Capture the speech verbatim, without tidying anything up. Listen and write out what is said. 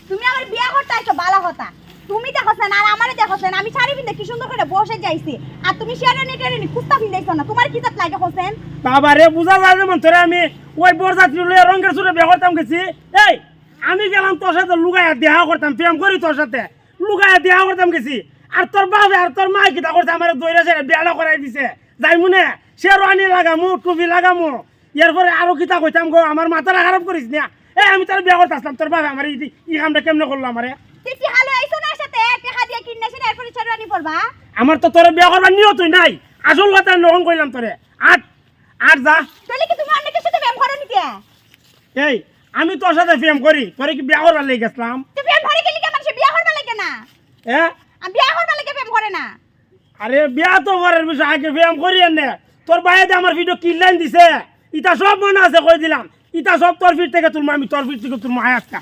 তুমি আমার বিয়া করতে আইছো, ভালা কথা। তুমি দেখছইন আর আমারে দেখছইন, আমি শাড়ি পিন্দা কি সুন্দর করি বউ সাইজ্জা আইছি। আর তুমি শেরওয়ানি টেরওয়ানি কুস্তা পিন্দাইছো না, তুমার কিতা লাগে কওছাইন? বাবা রে, বুঝা যায় যেমন তোরে আমি ওই বরযাত্রী লইয়া রঙ্গের সুরে বিয়া করতাম গেছি। এই, আমি গেলাম তোর সাথে লুকাইয়া দেখা করতাম, প্রেম করি তোর সাথে, লুকাইয়া দেখা করতাম গেছি। আর তোর বাপে আর তোর মায় কিতা করছে, আমারে দইরা সেরা বিয়াটা করাই দিছে। যাইমু নে, শেরওয়ানি লাগামু, টুপি লাগামু, এরপরে আরো কিতা কইতাম গো, আমার মাথাটা খারাপ করিস না। এ, আমি তোর বিয়া করতে আসলাম, তোর বাপে আমার ই, ই কামটা কেমনে করলো আমারে? তুই কি হালো আইছো না সাথে? টেকা দিয়া কিনে সেটা এরপরে শেরওয়ানি পরবা? আমার তো তোরে বিয়া করবার নিয়তই নাই। আসল কথা নকল কইলাম তোরে। আট, আট যা। তাহলে কি তুমি অনেকের সাথে প্রেম করো নি কে? এই, আমি তোর সাথে প্রেম করি, তোরে কি বিয়া করবার লাগি গেছলাম? তুই প্রেম করে গেলি কে? মানুষে বিয়া করবার লাগে না। হ্যাঁ? আমি বিয়া করবার লাগে প্রেম করে না। আরে, বিয়া তো পরের বিষয়, আগে প্রেম করি এনে। তোর ভাইয়ে যে আমার ভিডিও কিনলেন দিছে, ইটা সব মনে আছে, কই দিলাম। ইটা সব তোর ফিট থেকে তুলমু আমি, তোর ফিট থেকে তুলমু, আয় আজকা।